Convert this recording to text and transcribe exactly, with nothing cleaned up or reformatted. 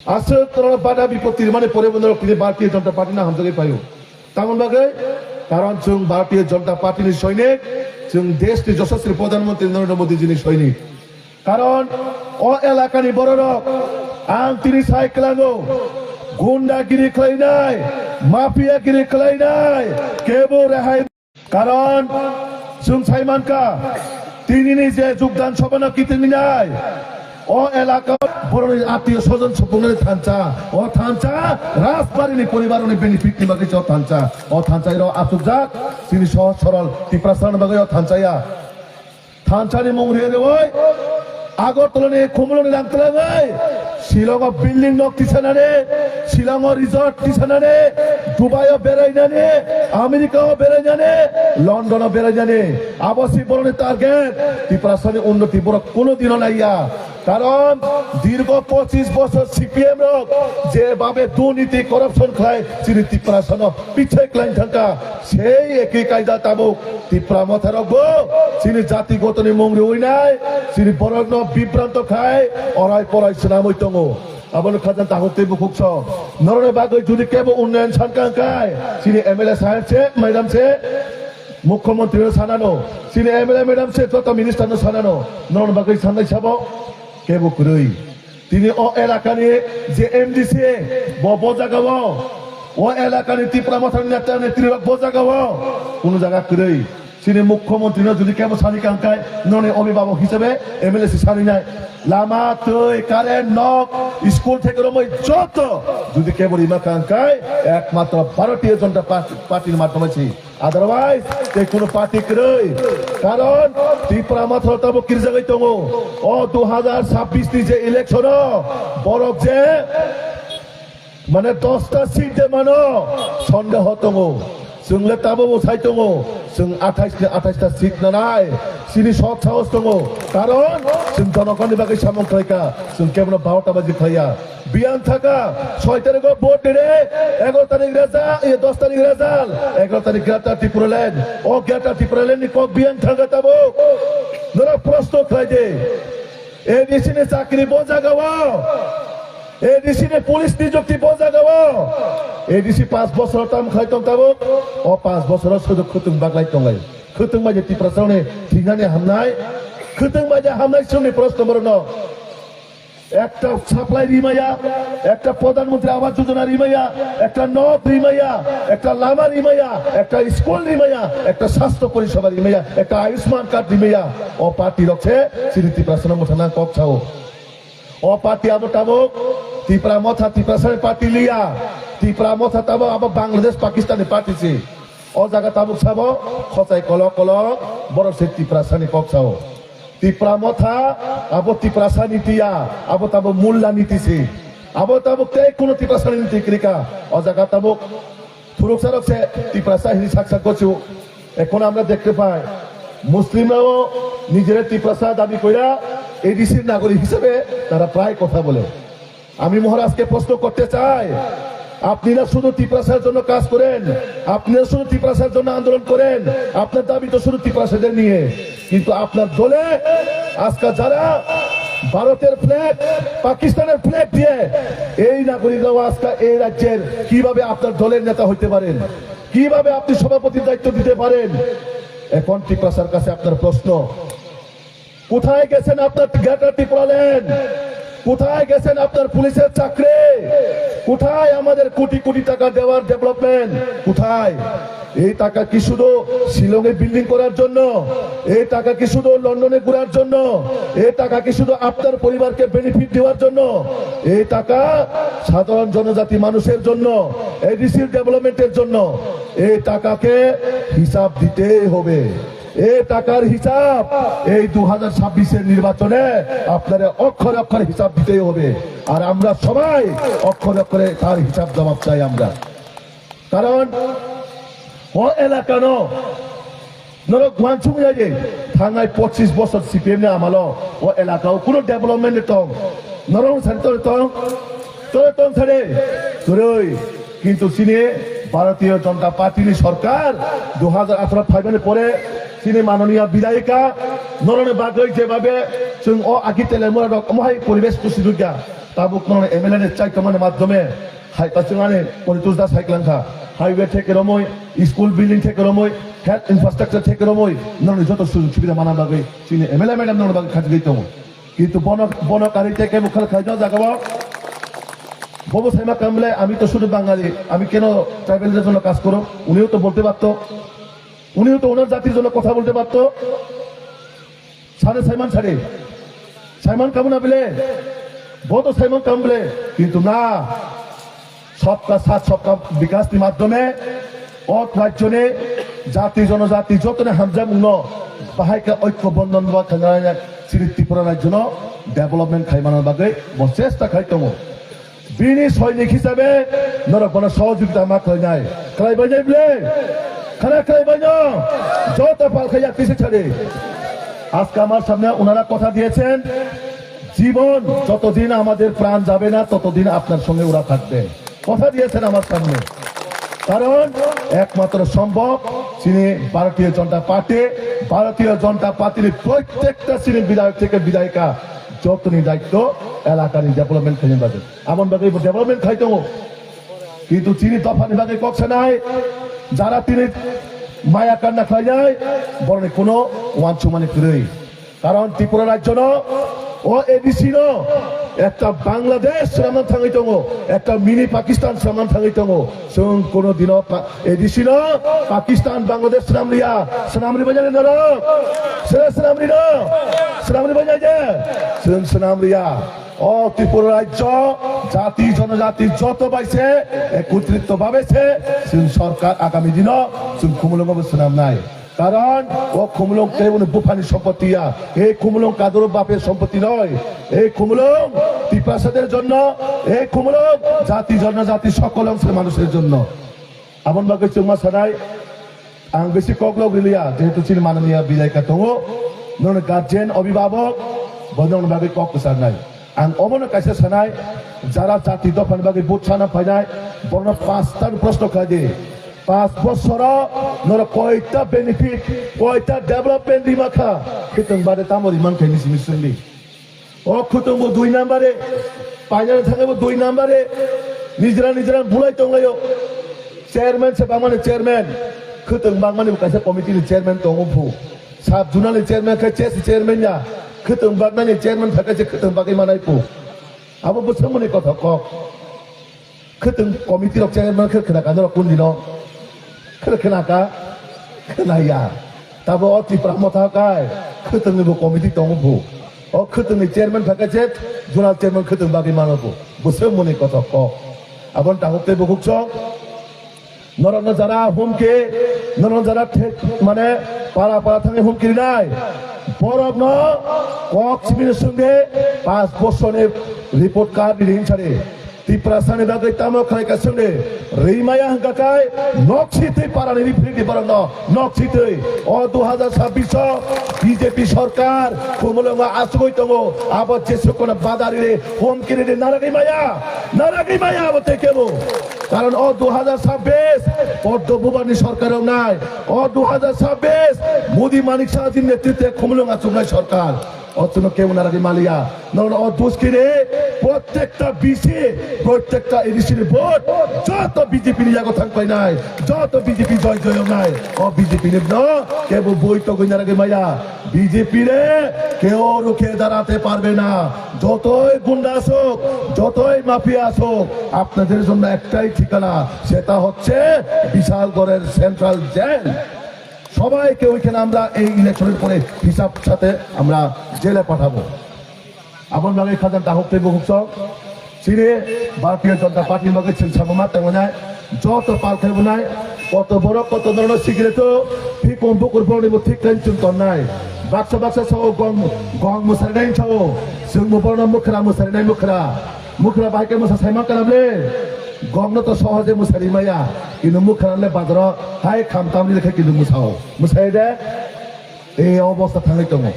Aswk norok bada bipoti rimani pore bo norok tini Bharatiya Janata Party no hamjagwi phaio. Tamoni bagwi? Karon chwng Bharatiya Janata Party ni soinik, chwng desh ni Yashaswi Pradhan Mantri Narendra Modi ji ni soinik. Karon o elaka ni bororok ang tini sai kwlango, gundagiri khlainai, mafia giri khlainai kebo rehai. Karon chwng sai mankha, tinini je jogdan sabhano kiting rinai, o elaka borokni attiyo sojon supungnani thansa, o thansa Rajbari ni poribar ni benefit ni bagwi se o thansa, o thansa iro achukjak, chini sohoj sorol Tiprasa ni bagwi o thansa ya. Thansa ni mung rwi rwi Agartala ni Khumulwng ni rang twlangwi Shillong o building nok tisanani, Shillong o resort tisanani, Dubai o berainani, America o berainani, London o berainani. Abo si borokni target. Tiprasa ni unnoti borok kuno dino naiya. Karon dirgo pochis bochor C P M rok je babe durniti corruption khlai chini Tiprasa no pichai klai thangka. Sei ekhi kaida tabuk Tipra Motha rok bo chini jati gotoni mung rwi nai, chini borok no bibranto khai orai porai swnamwi tongo. Abono khajan tahuk tei bukhuk so. Noroni bagwi jodi kebo unnayan sankha hwnkhe chini M L A saheb se, madam se, mukhyamantri no sanano, chini M L A madam se, joto minister no sanano, noroni bagwi sanai sabo kebo kwrwi. Tini o elakani je M D C bo, bo jagao, o elakani Tipra Mothani neta netri rok bo jagao, kunu jaga kwrwi. Chini mukhyamantri no jodi kebo sani kangkai, noni obhibhabok hisabe M L A se sani nai. Lama, twi, current, nok, school theke romwi joto jodi kebo rima kangkai, ekmatro Bharatiya Janata Party, Party ni madhyome se. Otherwise, tei kuno party kwrwi. Karon Tipra Motha tabuk kirjagwi tongo. O dui hajar chabbish ni je election o borok je mane dosta seat de mano sondeho tongo. Chwng le tabuk bo sai tongo. Chwng athais ni athais ta seat nanai. Chini sok sahos tongo. Karon chwng jonogonni bagwi samung khlaikha. Chwng kebono barota baji khlaiya. Biyang thaka, soi tarikh o vote rire, egaro tarikh result, e, dos tarikh result, egaro tarikh Greater Tipraland. O Greater Tipraland ni kok biyang thaka tabuk. Norok proshno khlai de. A D C ni chakri bo jagao. A D C ni police nijukti bo jagao. A D C panch bochor tam khlai tong tabuk. O panch bochor o sudhu khwtwng baglai tonglai. Khwtwng bai je Tiprasa ni thinani hamnai. Khwtwng bai je hamnai sumni proshno borokno. Ekta supply rimaya, ekta Pradhan Mantri Awas Yojana rimaya, ekta nok rimaya, ekta lama rimaya, ekta school rimaya, ekta sastho poriseba rimaya, ekta Ayushman card rimaya. O party rok se chini Tiprasa no mwthangna kok sao. O party abo tabuk Tipra Motha Tiprasa ni party liya. Tipra Motha tabuk abo Bangladesh Pakistan ni party se. O jaga tabuk sabo, khosai kolok kolok, borok se Tiprasa ni kok sao. Tipra Motha, abo Tiprasa ni tiya, abo tabuk Mulla ni tisi. Abo tabuk tei kuno Tiprasa ni niti krika. O jaga tabuk phuruksa rok se Tiprasa hini sak sak gochu. এখন আমরা দেখতে পাই, মুসলিমরাও নিজেরা তিপ্রাসা দাবি কইরা এডিসির নাগরিক হিসেবে তারা প্রায় কথা বলে। আমি মহারাজকে প্রশ্ন করতে চাই, আপনি না শুধু তিপ্রাসার জন্য কাজ করেন, আপনি না শুধু তিপ্রাসার জন্য আন্দোলন করেন, আপনার দাবি তো শুধু তিপ্রাসাদের নিয়ে, কিন্তু আপনার দলে আজকে যারা ভারতের ফ্ল্যাগ, পাকিস্তানের ফ্ল্যাগ দিয়ে এই নাগরিকরাও আজকে এই রাজ্যের কিভাবে আপনার দলের নেতা হইতে পারেন, কিভাবে আপনি সভাপতির দায়িত্ব দিতে পারেন? এখন তিপ্রাসার কাছে আপনার প্রশ্ন, কোথায় গেছেন আপনার গ্রেটার ত্রিপুরাল্যান্ড? কোথায় গেছেন আপনার পুলিশের চাকরি? কোথায় আমাদের কোটি কোটি টাকা দেওয়ার ডেভেলপমেন্ট? কোথায়? এই টাকা কি শুধু শিলংয়ে বিল্ডিং করার জন্য? এই টাকা কি শুধু লন্ডনে ঘোরার জন্য? এই টাকা কি শুধু আপনার পরিবারকে বেনিফিট দেওয়ার জন্য? এই টাকা সাধারণ জনজাতি মানুষের জন্য, এডিসির ডেভেলপমেন্টের জন্য। এই টাকাকে হিসাব দিতেই হবে। এই টাকার হিসাব এই দু হাজার ছাব্বিশের নির্বাচনে আপনারা অক্ষরে অক্ষরে হিসাব দিতেই হবে। আর আমরা সবাই অক্ষরে অক্ষরে তার হিসাব জবাব চাই আমরা। কারণ ও এলাকানো norok uansuk ya je, thangnai pochis bochor C P M ni amalo o elaka o kuno development ni tong, norok sari tong tong, tong tong sari kwrwi. Kintu chini Bharatiya Janata Party ni sorkar dui hajar atharo phaimani pore chini manoniya bidayika norokni bagwi jebabe chwng o agi telemura rok omohai poribesh kusi dukya. Tabuk nono M L A ni chaitomani madhyome hai tachwngani Poritos da saiklangkha. Highway theke romoi, school building theke romoi, health infrastructure theke romoi, nono joto sujog subida mana bagwi chini M L A madam nono bagwi khajigwi tongo. Kintu bono, bono kari teke bukhal khaijak jagao. Bobo saima kamle, ami to sudu Bangali, ami keno tribal র জন্য কাজ করো? উনিও তো বলতে পারতো, উনিও তো ওনার জাতির জন্য কথা বলতে পারতো। সারে সাইমান সারে, সাইমান কামনা বিলে, বত সাইমান কামলে, কিন্তু না, সবকা সাথ সবকা বিকাশ নি মাধ্যমে অত রাজ্য নে জাতি জনজাতি যতনে হামজামুনো বাহাইকা ঐক্য বন্ধন বা খানা সিরি ত্রিপুরা রাজ্য ন ডেভেলপমেন্ট খাইমানা বাগে বন চেষ্টা খাই tongo. Bini soinik hisabe norok bono sohojogita ma khlainai. Khlaibainai bile? Khana khlaibaino? Joto palkhai yaktise chade. আজকে আমার সামনে ওনারা কথা দিয়েছেন, জীবন যতদিন আমাদের প্রাণ যাবে না, ততদিন আপনার সঙ্গে ওরা থাকবে। কথা দিয়েছেন আমার সামনে। কারণ একমাত্র সম্ভব, তিনি ভারতীয় জনতা পার্টি, ভারতীয় জনতা পার্টির প্রত্যেকটা শ্রেণীর বিধায়ক থেকে বিধায়িকা যতনি দায়িত্ব এলাকার ডেভেলপমেন্ট খাইনি বাজে। এমন ভাবে ডেভেলপমেন্ট খাই tongo. কিন্তু চিনি দফানি বাজে ককসা নাই, যারা তিনি মায়া কান্না খাই যায়, বরং কোনো ওয়ান সুমানি ফিরে. কারণ ত্রিপুরা রাজ্য ন, ও এডিসি ন, একটা বাংলাদেশ সামনে থাকি tongo, একটা মিনি পাকিস্তান সামনে থাকি tongo. Chwng kono dino pa-, edisino Pakistan, Bangladesh swnam riya, swnam ribaijani norok? Sere swnam rino? Swnam ribaijai je? Chwng swnam riya. O Tripura rajyo jati jonojati joto baise ekotritto babe se chwng sorkar agami dino chwng Khumulwngo bo swnamnai. কারণ ও খুমুলুং কেবল বুফানি সম্পত্তি ইয়া, এই খুমুলুং কাদুর বাপের সম্পত্তি নয়, এই খুমুলুং তিপ্রাসাদের জন্য, এই খুমুলুং জাতি জনজাতি সকল অংশের মানুষের জন্য. এমন ভাবে চুম্মা সানাই, আং বেশি ককলক রিলিয়া, যেহেতু চিনি মাননীয় বিধায়িকা tongo, নন গার্জিয়ান অভিভাবক, বন্ধন ভাবে কক সানাই. Ang omono kaisa sanai, jara jati dophani bagwi vote sana phainai, borokno panchta ni proshno khlai di. Panch bosoro norok koita benefit, koita development rima kha, khwtwng bade tamo riman khe nisi nisi songdi. O khwtwng bo dui number e, painani thangwi bo dui number e, nijra nijra bulai tonglaio. Chairman se bangmani chairman, khwtwng bangmani bo kaisa committee ni chairman tongo phu. Sub zonal ni chairman khe chesi chairman ya, khwtwng baknani chairman thaka se khwtwng bagwi manai phu. Abo bwswk mani kothok kok. Khwtwng committee rok chairman khe khwna kano rok kundi no. Khwna khwna ka, khwna ya. Tabo o Tipra Motha kai, khwtwng ni bo committee tongo phu. O khwtwng ni chairman thaka se zonal chairman khwtwng bagwi mano phu. Bwswk mani kothok kok. Abon tahuk tei bukhuk chok. Norokno jara humki, norokno jara thek, mane para para thangwi humki rinai. Borokno kok sibini swngde panch bosorni report card rini hinsari. Tiprasani bagwi tamo khlai ka swngde. Rimaya hwnkha kai nok sitwi parani riphrikdi borokno, nok sitwi. O dui hajar sabbish o B J P sorkar Khumulwngo achugwi tongo. Abo jesukno badari ri, humki rini naragwi maya. Naragwi maya abo tei kebo. Karon o dui hajar sabbish Poddo Bubani sorkar wngnai, o dui hajar sabbish Modi Manik Sahajini netritwe Khumulwng achuknai sorkar. O chwngno kebo naragwi maliya. Nono o duskini prottekta B C, prottekta A D C ni vote joto B J P ni yago thang painai, joto B J P joy joy wngnai. O B J P ni no kebo boi togwi naragwi maya. B J P রে কেউ রুখে দাঁড়াতে পারবে না। যতই গুন্ডা আসুক, যতই মাফিয়া আসুক, আপনাদের জন্য একটাই ঠিকানা, সেটা হচ্ছে বিশালগড়ের সেন্ট্রাল জেল। সবাইকে ওইখানে আমরা এই ইলেকশনের পরে হিসাব সাথে আমরা জেলে পাঠাবো। Aboni bagwi khajang tahuk tei bukhuk sok. Chini Bharatiya Janata Party ni bagwi chwng sabo ma tongwi nai. Joto pal khai bunai. Koto borok koto norno sikire to. Phikung bukur borok ni bo thik khai chwng tonnai. Baksa baksa sao gong, gong mwsari nai sao. Chwng bo borok no mwkhra mwsari nai mwkhra. Mwkhra bahai khe mwsa sai ma kana ble. Gong no to sohoje mwsari maya. Kintu mwkhra le bazaro hai kham tam ni lekha kintu mwsao. Mwsai de. Ei obostha thangwi tongo.